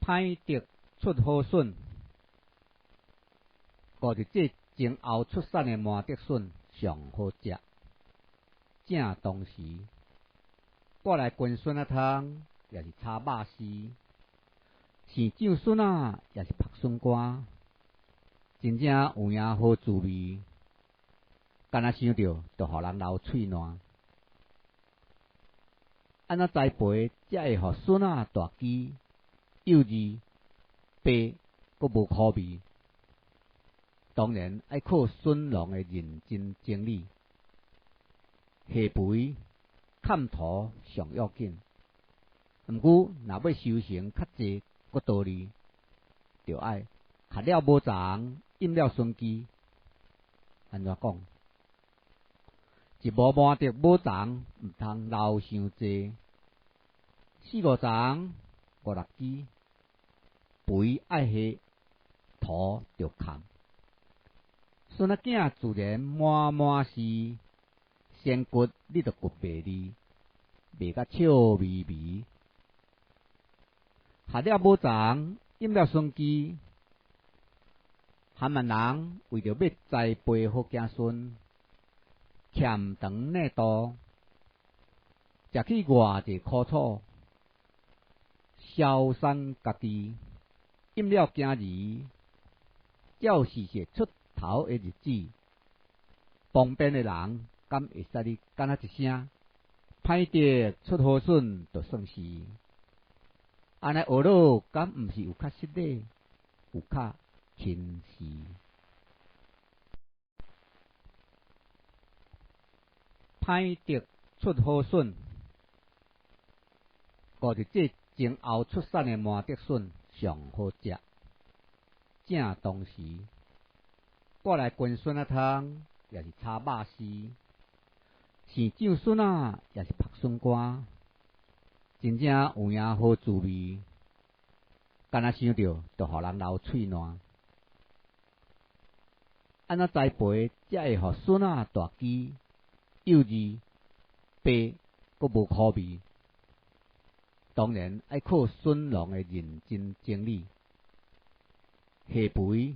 歹竹出好筍，五日節前後出產的麻竹筍上好食。正當時，割來熏筍仔湯，抑是炒肉絲，生醬筍仔，抑是曝筍乾，真正有影好滋味。干焦想著，就予人流喙瀾。按怎栽培才會予筍仔大枝、幼稚、白，閣無苦味？當然愛靠筍農的認真整理、下肥、崁土上要緊。毋過，若欲收成較濟閣多利，就愛割了母欉，醃了筍枝。按怎講？一無麻竹母欉，毋通留傷濟。四五欉，五六支，肥愛下，土著崁。孫仔囝自然滿滿是，仙骨你都骨袂離，賣甲笑眯眯。割了母欉，醃了筍枝，韓萬人為著欲栽培好子孫，欠長領肚，食去偌濟苦楚，痟散家己，閹了囝兒，才有時勢出頭的日子。旁邊的人敢會使你干焦一聲，歹竹出好筍，就算是。按呢學落，敢毋是有較失禮，有較輕視？歹竹出好筍，五日節前後出產的麻竹筍上好食。正當時，割來熏筍仔湯，抑是炒肉絲，生醬筍仔，抑是曝筍乾，真正有影好滋味。干焦想著，就予人流喙瀾。按怎栽培才會予筍仔大枝、幼稚、白，閣無苦味？當然愛靠筍農的認真整理、下肥、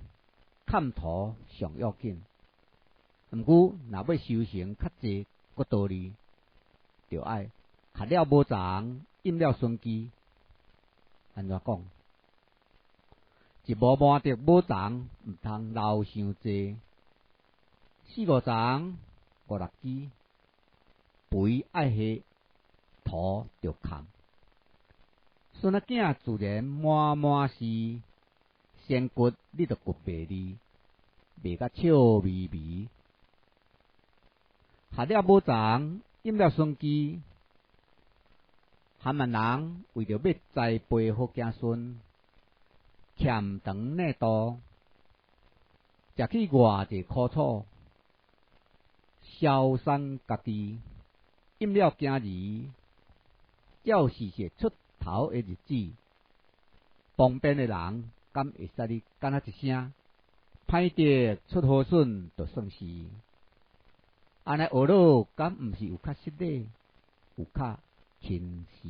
崁土上要緊。毋過，若欲收成較濟閣多利，就愛割了母欉，醃了筍枝。按怎講？一無麻竹母欉，毋通留傷濟。四五欉，五六支，肥愛下，土著崁。孫仔囝自然滿滿是，仙骨你都骨袂離，賣甲笑眯眯。割了母欉，醃了筍枝，韓萬人為著欲栽培好子孫，欠長領肚，食去偌濟苦楚，痟散家己，閹了囝兒，才有時勢出頭的日子。旁邊的人敢會使你干焦一聲，歹竹出好筍，就算是。按呢學落，敢毋是有較失禮，有較輕視？